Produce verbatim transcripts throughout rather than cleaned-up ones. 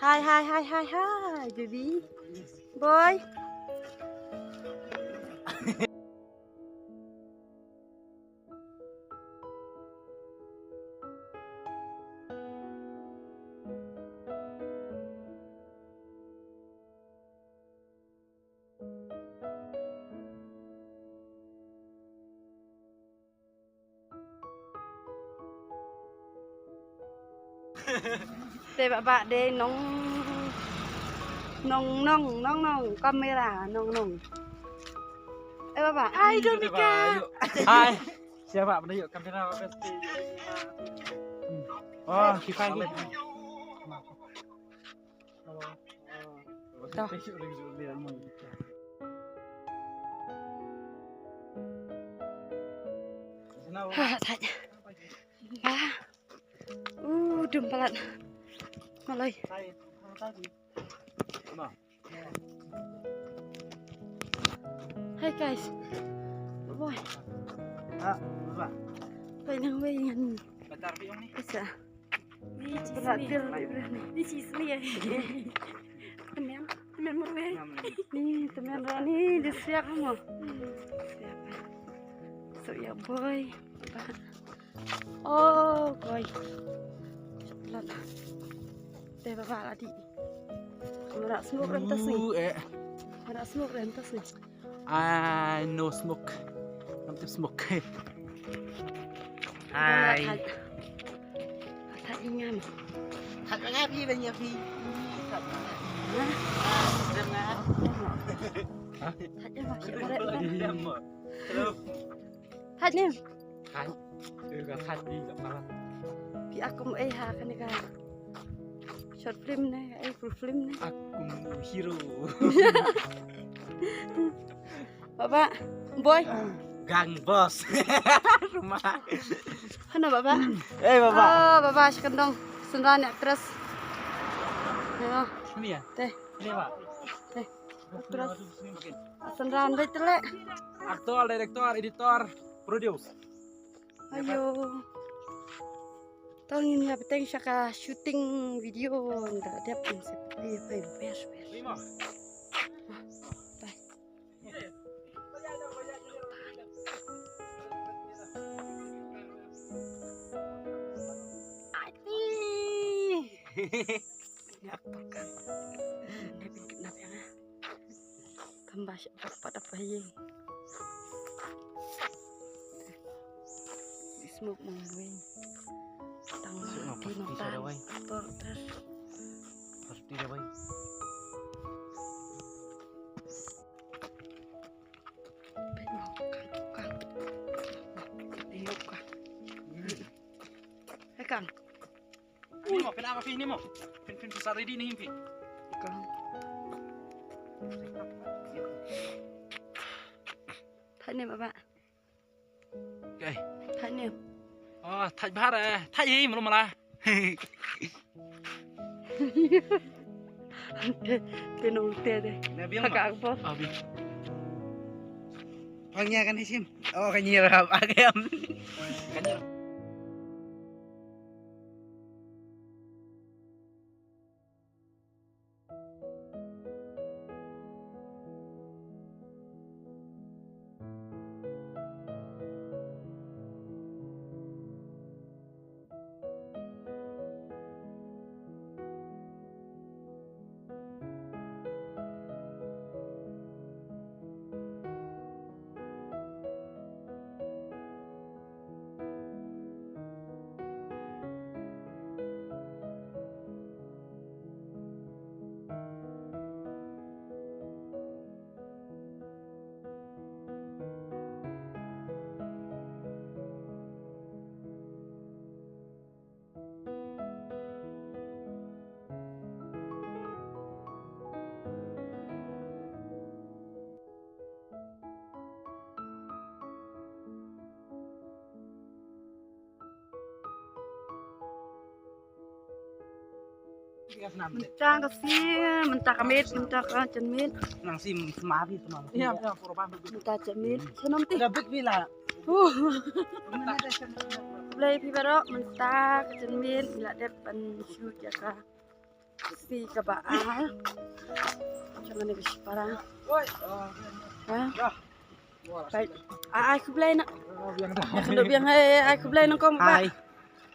Hi, hi, hi, hi, hi, baby. Boy. Te ba ba de nong nong nong nong nong kamera nong nong. Eh ba ba. Hai Domica. Hai. Siapa mana yuk kamera? Oh, kita gitu. Dah. Ha, thait. Ah. Uh, dum palat. Maloi. Hi guys. Boy. Ah, apa? Pai nang wei ngan. Batar pi ong ni. Isa. Ni Berat cheese dia ni. Mai berani. Ni cheese ni eh. Temen, temen merwe. Ni temen rani dia siap mo. Siap. So ya boy. Oh boy. Lat. Te ba ba la di. Mara smoke rentas ni. Uh, eh. Mara smoke rentas ni. I no smoke. Ngam tip smoke. Hai. Thait. Thait ïa nga. Thait ïa nga phi, ban ïa phi. Ha? Thait ïa nga. Hello. Thait ïa nga. Thait ïa nga. Thait. Ka thait di ka palat. Phi akum ei ha kane ka short film ne, ei full film ne. Akum hero. Baba, boy. Gang boss. Rumah. Hana baba. Eh baba. Oh baba, shikandong. Sendran actress. Ayo. Sini ya? Teh. Sini pak. Teh. Actress. Sini makin. Sendran baik telek. Aktor, director, editor, produce. Ayo. Tang ngin ïa bteng sha ka shooting video nda dep ngin sa pynti pynti bes bes. Bye. Ani. Nya pyrkhat. Dep kidnap ïa nga. Tang ba sha pat pat apa ïing. Di smoke mong weng. Tang ba ti nong tan. Tor ter. Pasti dah baik. Pet mo kang kang. Ayo kang. Hai kang. Ni mo, pynah ma phi ni mo. Pyn, pyn, pynsa ready ni phi. Thait ne baba. Okay. Thait ne. Oh, thait bha re. Thait hi, malu mala. Te, te nong te de. Ne biang ma? Ka akbor. Ah, bi. Pang ïa kan isim. Oh, kan ïa rap. Ah, kan ïa. Kan ïa. Mynta ka sngi, mynta ka miet, mynta ka janmiet. Nang sngi sma bi sma. Ïa, ïa, pura bang. Mynta janmiet. Sngewbha te. Ada big bi la. Khublei phi baroh, mynta ka janmiet ngi la dep ban shu ïa ka sngi kaba ar. Jong kane ka shipara. Ha? Bye. Ai, ai khublei na. Ïa kynduh biang, ai, ai khublei na kong ba.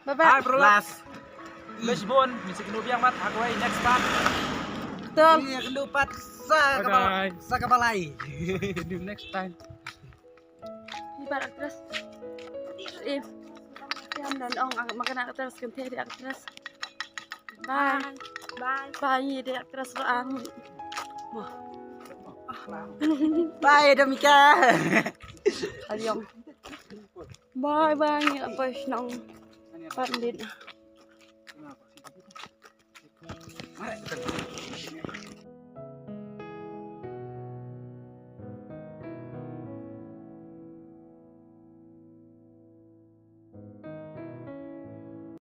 Bye bye. Bye bro. Last. Khublei shibun, ngin sa kynduh biang pat ha kawei next part. Betul. Ïa kynduh pat sa kaba, sa kaba lai. Next time. Ni ba actress. Eh. Ïa don ong ma kane actress kan te actress. Bye. Bye. Bye, ni dei actress ruh ang. Bye, Damika. Aliong. Bye, bye, ni apa shnong. Pandit.